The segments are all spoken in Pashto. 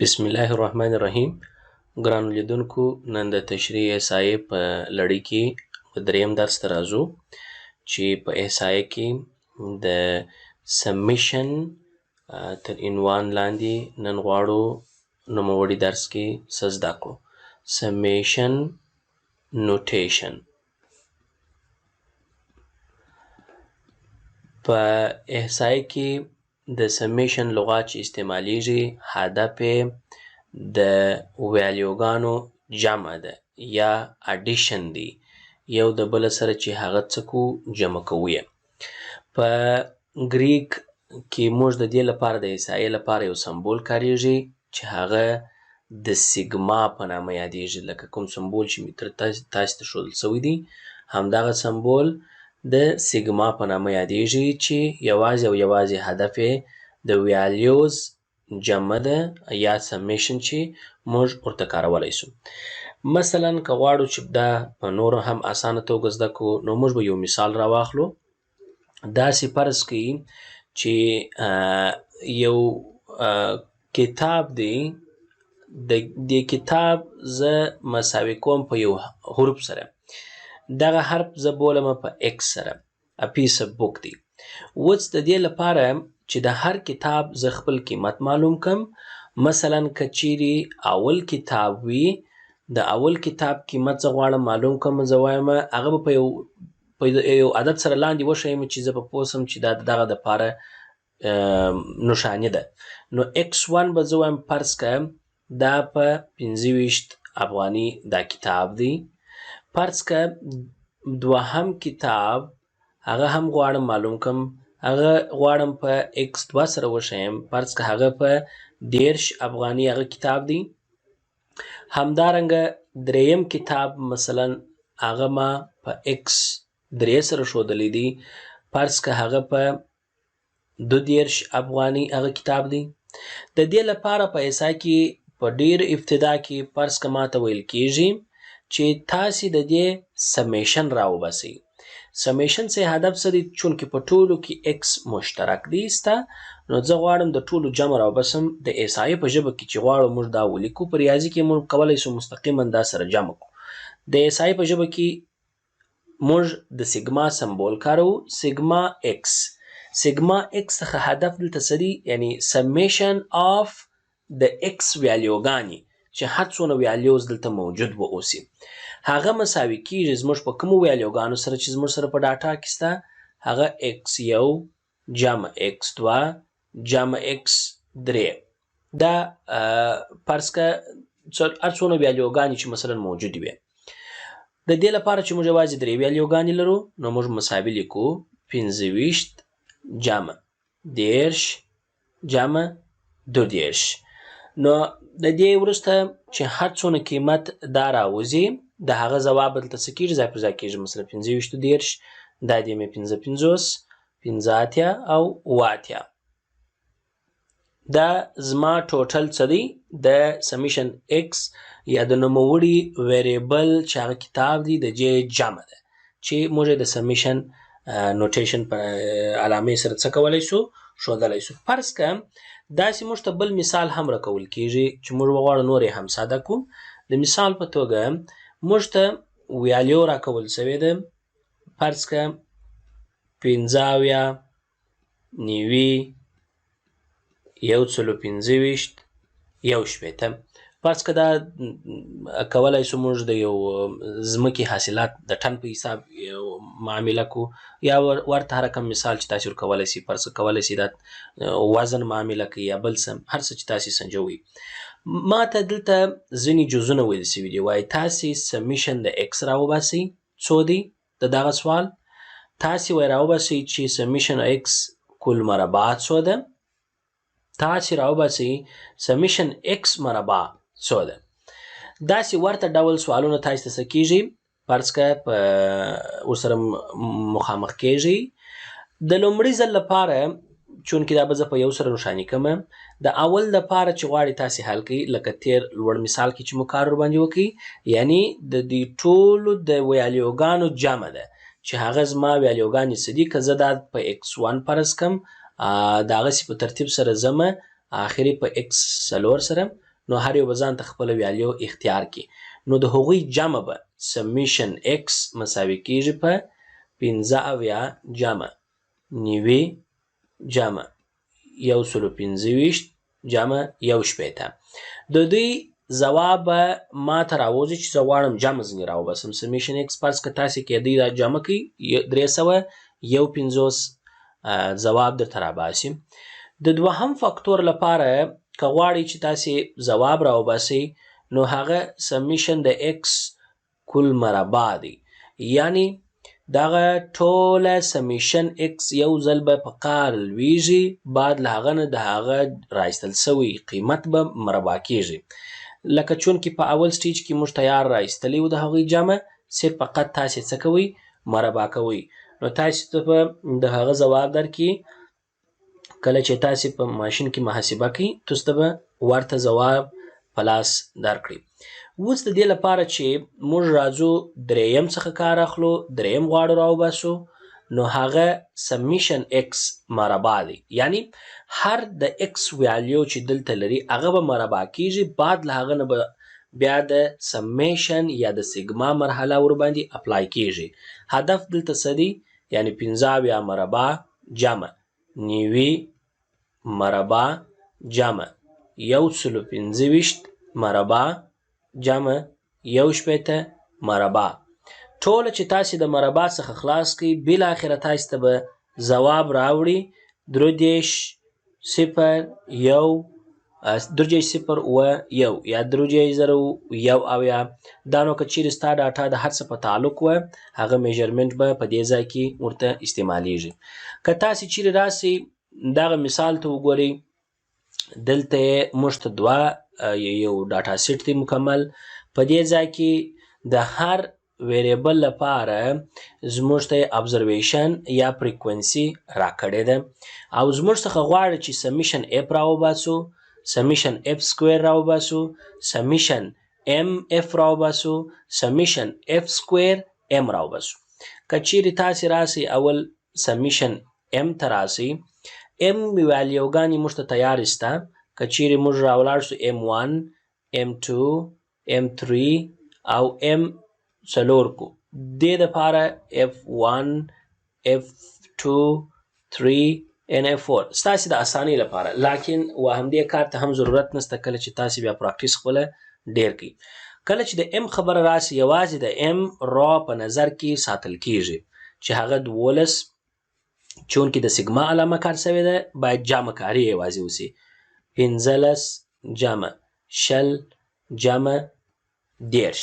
بسم الله الرحمن الرحیم. ګرانو لیدونکو، نن د تشریح احصایې په لړۍ کې په دریم درس ته راځو چې په احصایه کې د summation تر عنوان لاندې نن غواړو نوموړي درس کې څه زده کړو. Summation notation. په احصایه کې د summation لغات چې استعمالیږي، هدف یې د value ګانو جمع ده یا addition دی، یو د بل سره چې هغه څه کو جمع کوو یې. په ګریک کې موږ د دې لپاره د احصایې لپاره یو سمبول کاریږي چې هغه د سیګما په نامه یادیږي، لکه کوم سمبول چې مې تر تاسو ته ښودل شوی دی، همدغه سمبول د سیګما په نامه یادیږي چې یوازې او یوازې هدف یې د values جمع ده یا summation چې موږ ورته کارولی شو. مثلا که غواړو چې دا په نورو هم اسانه توګه زده کړو، نو موږ به یو مثال راواخلو. داسې فرض کړئ چې یو کتاب دی، د دې کتاب زه مساوي کوم په یو حرف سره، دغه حرف زه بولم په x سره، a piece of book دی. اوس د دې لپاره چې د هر کتاب زه خپل قیمت معلوم کم، مثلا که چیرې اول کتاب وي، د اول کتاب قیمت زه غواړم معلوم کم، زه وایم هغه به په یو عدد سره لاندې وښیم چې زه به پوه سم چې دا دغه دپاره نښاني ده. نو x1 به زه وایم فرض که دا په 25 افغاني دا کتاب دی. فرض که دوهم کتاب هغه هم غواړم معلوم کم، هغه غواړم په x2 سره وښیم، فرض که هغه په 30 افغاني هغه کتاب دی. همدارنګه دریم کتاب مثلا هغه ما په x3 سره ښودلی دی، فرض که هغه په 32 افغاني هغه کتاب دی. د دې لپاره په احصا کې په ډیر ابتدا کې فرض که ماته ویل کیږي چې تاسې د دې summation راوباسئ. Summation څه هدف څه دی؟ چونکې په ټولو کې x مشترک دی ستا، نو زه غواړم د ټولو جمع راوباسم. د احصایې په ژبه کې چې غواړو موږ دا ولیکو، په ریاضي کې موږ کولی شو مستقیما دا سره جمع کړو. د احصایې په ژبه کې موږ د سیګما سمبول کاروو، sigma x. Sigma x څخه هدف دلته څه دی؟ یعنی summation of د x value ګانې چې هر څونه values دلته موجود و اوسي، هغه مساوي کیږي زموږ په کومو value ګانو سره چې زموږ سره په data کې شته، هغه x1 جمع x2 جمع x3. دا فرض که هر څونه value ګانې چې مثلا موجودې وي. د دې لپاره چې موږ یوازې درې value ګانې لرو، نو موږ مساوي لیکو 25 جمع 30 جمع 32. نو د دې وروسته چې هر څونه قیمت دا راوځي، د هغه ځواب دلته څه کېږي؟ ځای پر ځای کېږي. مثلا 25 30، دا دې مې 55، 85 او 87. دا زما total څه دی؟ د summation x یا د نوموړي variable چې هغه کتاب دی د جې جمع ده چې موږ د summation notation په علامې سره څه کولی شو؟ ښودلی شو. فرض که داسې موږ ته بل مثال هم راکول کیږي چې موږ وغواړو نور یې هم ساده کړو. د مثال په توګه موږ ته value راکول شوې ده، فرض که 75، 90، 125، 61. فرض که دا کولای شو موږ د یو ځمکې حاصلات د ټن په حساب یو معامله کو یا ورته هر رقم مثال چې تاسو ورکولی شئ. فرض که کولی شئ دا وزن معامله کوي یا بل څه، هر څه چې تاسو سنجوئ. ما ته دلته ځینې جزونه ویل شوي دي، وایي تاسې summation د x راوباسئ څو دی د دغه سوال، تاسې وایي راوباسئ چې summation x کل مربع څو ده، تاسې راوباسئ summation x مربع څو ده. داسې ورته ډول سوالونه تاسې ته څه کېږي؟ فرض که په ورسره مخامخ کېږي. د لومړي ځل لپاره چونکې دا به زه په یو سره نښاني کوم، د اول لپاره چې غواړي تاسې حل کړئ، لکه تېر لوړ مثال کې چې مو کار ورباندې وکړي، یعنی د دې ټولو د value ګانو جمع ده چې هغه زما value ګانې څه دي. که زه دا په x1 فرض کم، د هغسې په ترتیب سره ځمه آخري په x4 سره، نو هر یو به ځان ته خپله value اختیار کړي. نو د هغوی جمع به summation x مساوي کیږي په 75 جمع 90 جمع 125 جمع 61. د دوی ځواب به ما ته راوځي چې زه غواړم جمع ځینې راوباسم. summation x فرض که تاسې کېدی دا جمع کړئ 351 ځواب درته راباسي. د دوهم فاکتور لپاره که غواړئ چې تاسې ځواب راوباسئ نو هغه summation د x کل مربع دی، یعنی دغه ټوله summation x یو ځل به په قار لویږي، بعد له هغه نه د هغه راایستل سوی قیمت به مربع کیږي. لکه چونکې په اول stage کې موږ تیار راایستلی و د هغوی جمع، صرف فقط تاسې څه کوئ؟ مربع کوئ. نو تاسې ته به د هغه ځواب درکړي. کله چې تاسې په ماشین کې محاسبه کوئ تاسو ته به ورته ځواب په لاس درکړي. اوس د دې لپاره چې موږ راځو دریم څخه کار اخلو، دریم غواړو راوباسو، نو هغه summation x مربع دی، یعنی هر د x value چې دلته لري هغه به مربع کیږي، بعد له هغه نه به بیا د summation یا د سیګما مرحله ورباندې apply کیږي. هدف دلته څه دی؟ یعنی 75 مربع جمع 90 مربع جمع 125 مربع جمع 61 مربع. ټوله چې تاسې د مربع څخه خلاص کړئ بالاخره تاسې ته به ځواب راوړي 3301 3301 یا 33071. دا نو که چیرې ستا data د هر څه په تعلق وه هغه measurement به په دې ځای کې ورته استعمالیږي. که تاسې چیرې راسئ دغه مثال ته وګورئ، دلته موږ ته دوه یو data set دی مکمل. په دې ځای کې د هر variable لپاره زموږ ته observation یا frequency راکړې ده او زموږ څخه غواړي چې summation f راوباسو، summation f square راوباسو، summation m f راوباسو، summation f square m راوباسو. که چیرې تاسې راسئ اول summation m ته راسئ، m value ګانې موږ ته تیارې شته. که چیرې موږ راولاړ شو m1 m2 m3 او m4 کو، دې دپاره f1 f2 3 and f4 ستاسې د اسانۍ لپاره، لکن و همدې کار ته هم ضرورت نشته کله چې تاسې بیا practice خپله ډېر کړئ. کله چې د m خبره راسي یوازې د m را په نظر کې ساتل کیږي چې هغه 12، چونکې د سیګما علامه کار سوې ده باید جمع کاري یوازې وسي، 15 جمع 20 جمع 30.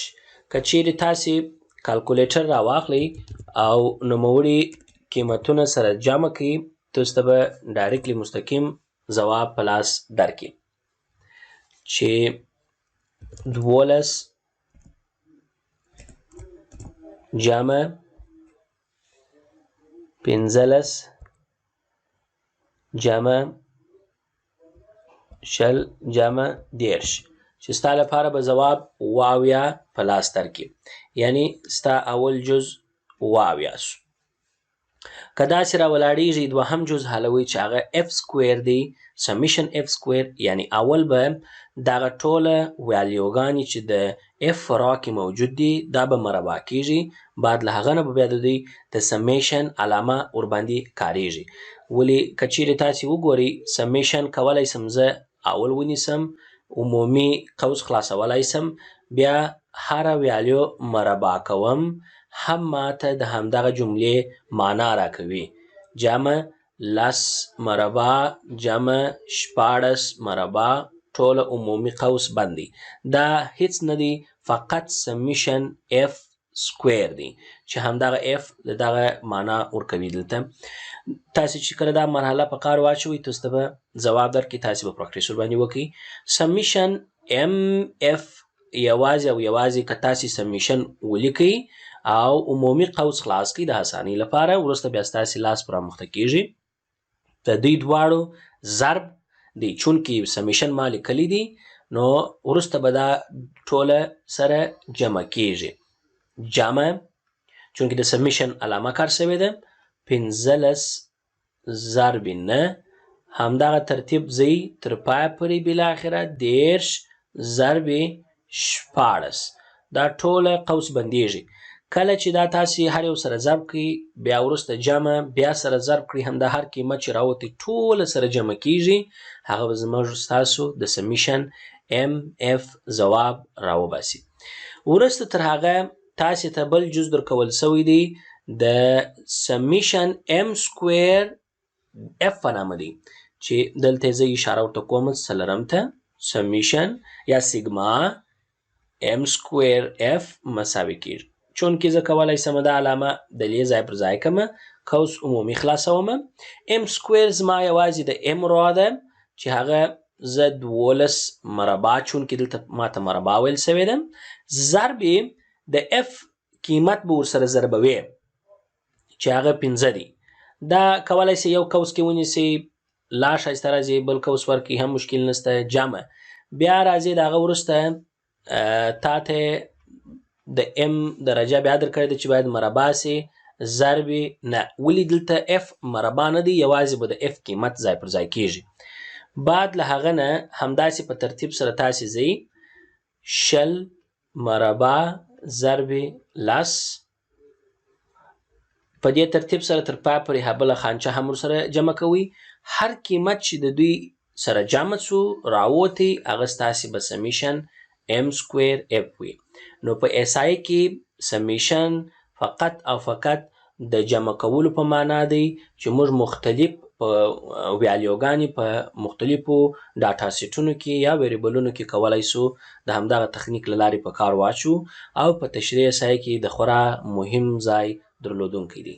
که چیرې تاسې calculator راواخلئ او نوموړي قیمتونه سره جمع کړئ تاسو ته به directly مستقیم ځواب په لاس درکړي چې 12 جمع 15 جمع 20 جمع 30 چې ستا لپاره به ځواب 70 په لاس درکړي، یعنی ستا اول جز 70 سو. که داسې راولاړیږي دوهم جز حلوئ چې هغه f square دی، summation f square، یعنی اول به دغه ټوله value ګانې چې د f را کې موجود دي دا به مربع کیږي، بعد له هغه نه به بیا د دوی د summation علامه ورباندې کاریږي. ولې که چیرې تاسې وګورئ summation کولی سم زه اول ونیسم، عمومي قوس خلاصولی سم، بیا هره value مربع کوم، هم ماته د همدغه جملې معنا راکوي، جمع 10 مربع جمع 16 مربع ټوله عمومي قوس بند دی. دا هیڅ نه دی، فقط summation f square دی چې همدغه f د دغه معنا ورکوي. دلته تاسې چې کله دا مرحله په کار واچوئ تاسو ته به ځواب درکړي، تاسې به practice ورباندې وکړئ. summation m f یوازې او یوازې که تاسې summation ولیکئ او عمومي قوس خلاص کړئ د اسانۍ لپاره، وروسته بیا ستاسې لاس پر مخته کیږي. د دوی دواړو ضرب دی، چونکې summation ما لیکلی دی نو وروسته به دا ټوله سره جمع کیږي. جمع چونکې د summation علامه کار سوې ده، 15 ضرب 9، همدغه ترتیب ځي تر پایه پورې بالاخره 30 ضرب 16. دا ټوله قوس بندیږي. کله چې دا تاسې هر یو سره ضرب کړئ، بیا وروسته جمع، بیا سره ضرب کړئ، همدا هر قیمت چې راوتی ټوله سره جمع کیږي، هغه به زموږ ستاسو د summation M F ځواب راوباسي. وروسته تر هغه تاسې ته بل جز درکول شوی دی د summation M square F په نامه دی، چې دلته زه اشاره ورته کوم څلورم ته، summation یا sigma M square F مساوي کیږي. چونکې زه کولی شم دا علامه د لې ځای پر ځای کړم، قوس عمومي خلاصوم. M square زما یوازې د M را ده چې هغه زه 12 مربع، چونکې دلته ماته مربع ویل شوې ده، ضرب د F قیمت به ورسره ضربوي چې هغه 5 دی. دا کولی شئ یو قوس کې ونیسئ، لا ښایسته راځي، بل قوس ورکړئ هم مشکل نشته، جمع. بیا راځي د هغه وروسته تا ته د M درجه بیا درکړې ده چې باید مربع سي ضرب نه، ولې دلته F مربع نه دی، یوازې به د F قیمت ځای پر ځای کیږي. بعد له هغه نه همداسې په ترتیب سره تاسې ځئ 20 مربع ضرب 10، په دې ترتیب سره تر پای پورې بله خانچه هم ورسره جمع کوئ. هر قیمت چې د دوی سره جمع سو راووتی، هغه ستاسې به summation M square F وي. نو په SI کې summation فقط او فقط د جمع کولو په معنا دی چې موږ مختلف په value ګانې په مختلفو data set ونو کې یا variable ونو کې کولای سو د همدغه تخنیک له لارې په کار واچو، او په تشریح SI کې د خورا مهم ځای درلودونکی دی.